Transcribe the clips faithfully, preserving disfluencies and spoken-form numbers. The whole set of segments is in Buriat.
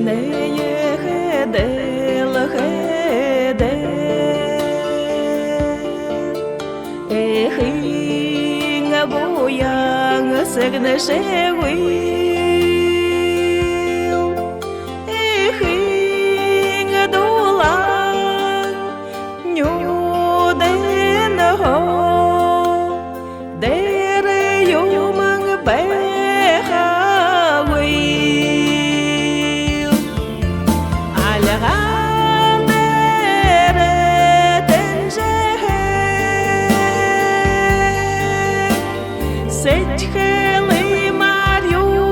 Нээхэдэл хэдэ эхын буян сэгнэшэгүй, эхын дулаан нюдэнһөө дээрэ юумэн байхагүй. Альган дээрэ тэнжээхэ сэдьхэлэй марюудхаһаа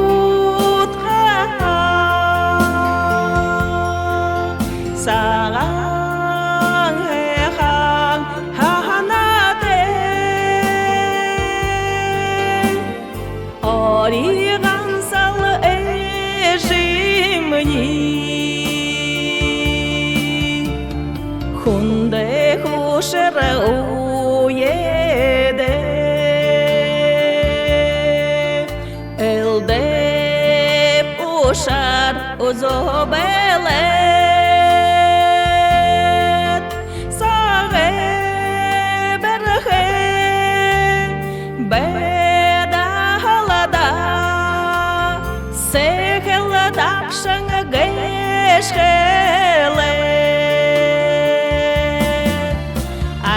сагаан һайхан һанаатай. Ори гансал эжымни хүндэ хүшэр үедэ элдэб ушар үзөө бэлэйт, сагай бэрхэ байдаалда сэхэл дабшан гээшхэлэй.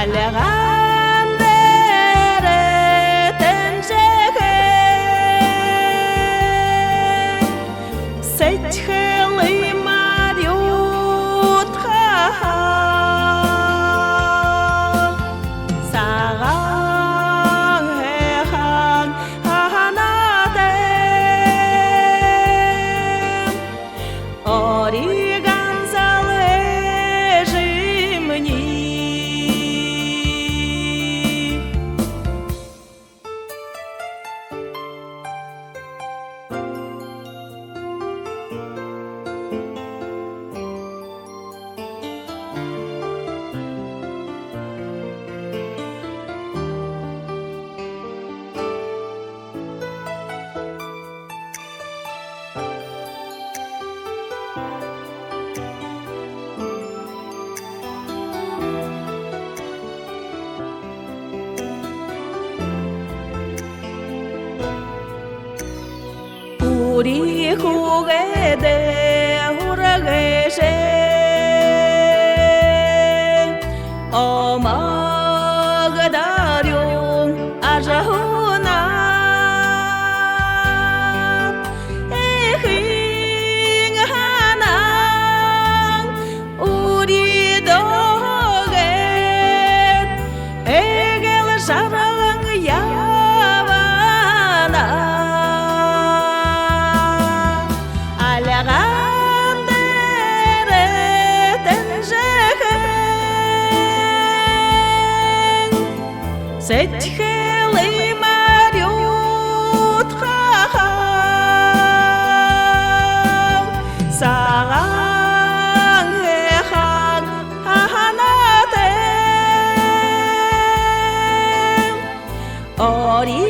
Альган дээрэ тэнжээхэ сэдьхэлэй марюудхаһаа сагаан һайхан һанаатай. Ори гансал эжымни. Үри хүүгэдээ һургажа, омог дорюун ажаһуунаб. Эхын һанаан үри дуугээд, эгээл жарган ябана. Альган дээрэ тэнжээхэ сэдьхэлэй марюудхаһаа сагаан һайхан һанаатай. Ори